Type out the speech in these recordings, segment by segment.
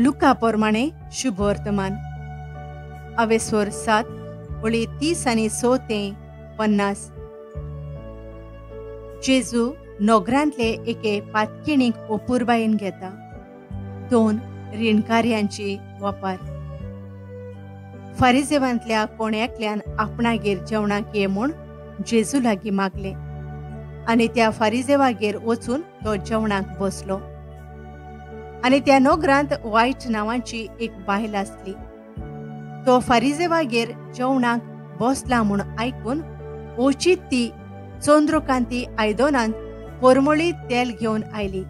लुका प्रमाणे शुभवर्तमान अवेस्वर 7 वळी 30 आनी 6 ते 50. जेजू नोगरांतले एके पातकिणीक ओपुरबायेन घेता. 2 रिणकार्यांची वापार. फारिजेवांतल्या कोण एकल्यान आपणागेर जेवणाक ये म्हूण जेजू लागीं मागलें आनी त्या फारिजेवागेर वचून तो जेवणाक बसलो. आनी त्या नोगरांत वायट नांवाची एक बायल आसली. तो फारिजेवागेर जेवणाक बसला म्हूण आयकून ओचीत ती चंद्रकांती आयदनांत परमळी तेल घेवन आयली.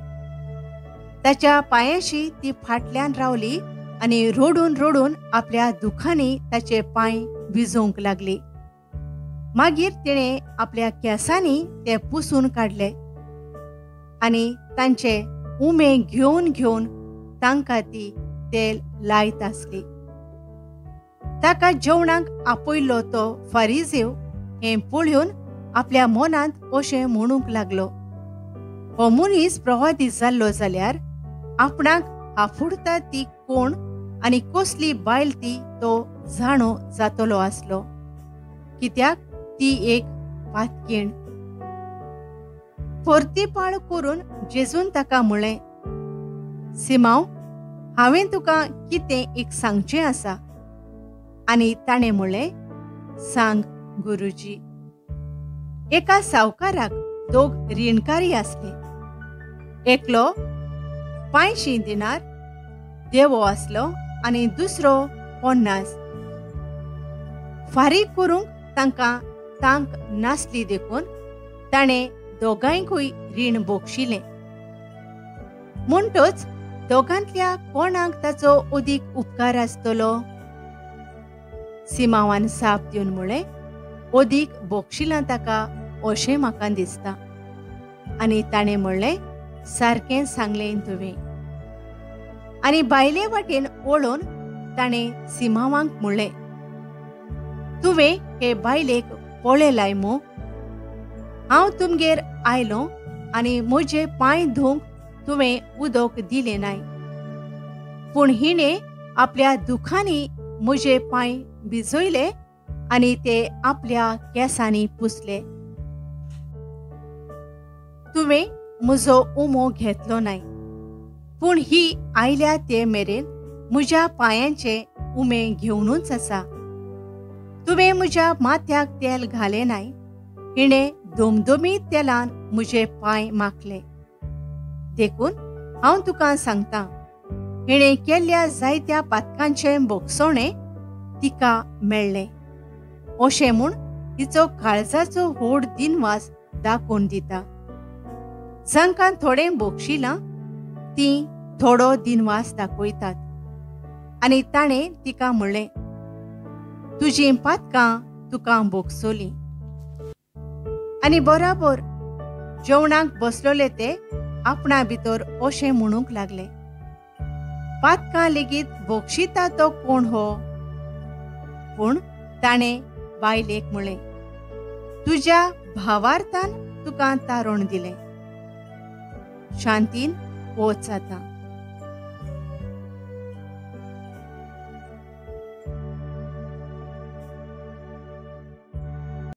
ताच्या पांयाशी ती फाटल्यान रावली आनी रडून रडून आपल्या दुखांनी ताचे पांय विजोवंक लागली. मागीर तिणें आपल्या केंसांनी ते पुसून काडले आनी तांचे उमे घेवन घेवन तांकां ती तेल लायत आसली. ताका जेवणाक आपयल्लो तो फारिजेव हें पळोवन आपल्या मनांत अशें म्हणूंक लागलो, हो मनीस प्रवादी जाल्लो जाल्यार आपणाक आफुडटा ती कोण आनी कसली बायल ती तो जाणो जातलो आसलो, कित्याक ती एक पातकीण. परतीपाळ करून जेजून ताका म्हळें, सिमांव, हांवें तुका कितें एक सांगचें आसा. आनी ताणें म्हळें, सांग गुरुजी. एका सावकाराक 2 रिणकारी आसले. एकलो 500 दिनार देवो आसलो आनी दुसरो 50. फारीक करूंक तांकां तांक नासली देखून ताणें दोगांयकूय रीण बोगशिलें. म्हणटच दोगांतल्या कोणाक ताचो अदीक उपकार आसतलो? सिमांवान साप दिवन म्हळें, अदीक बोगशिलां ताका अशें म्हाका दिसता. आनी ताणें म्हणलें, सारकें सांगलें तुवें. आनी बायले वाटेन वळोवन ताणें सिमांवाक म्हणलें, तुवें हे बायलेक पळयलाय मू? हांव तुमगेर आयलो आनी म्हजे पांय धुवंक तुवें उदक दिलें नाय, पूण हिणें आपल्या दुखांनी म्हजे पांय भिजयले आनी ते आपल्या केंसांनी पुसले. तुवें म्हजो उमो घेतलो नाय, पूण ही आयल्या ते मेरेन म्हज्या पांयांचे उमे घेवनूच आसा. तुवें म्हज्या माथ्याक तेल घालें नाय, हिणें दोमदोमी तेलान म्हजे पांय माखले. देखून हांव तुका सांगता, हिणें केल्ल्या जायत्या पातकांचें बोगसणें तिका मेळ्ळें, अशें म्हूण तिचो काळजाचो व्हड दिनवास दाखोवन दिता. जांकां थोडें बोगशिलां तीं थोडो दिनवास दाखयतात. आनी ताणें तिका म्हणलें, तुजीं पातकां तुका बोगसोलीं. आनी बराबर जेवणाक बसलोले ते आपणा भितर अशें म्हणूंक लागले, पातकां लेगीत बोगशिता तो कोण हो? पूण ताणें बायलेक म्हणलें, तुज्या भावार्थान तुका तारण दिलें, शांतीन वच आतां.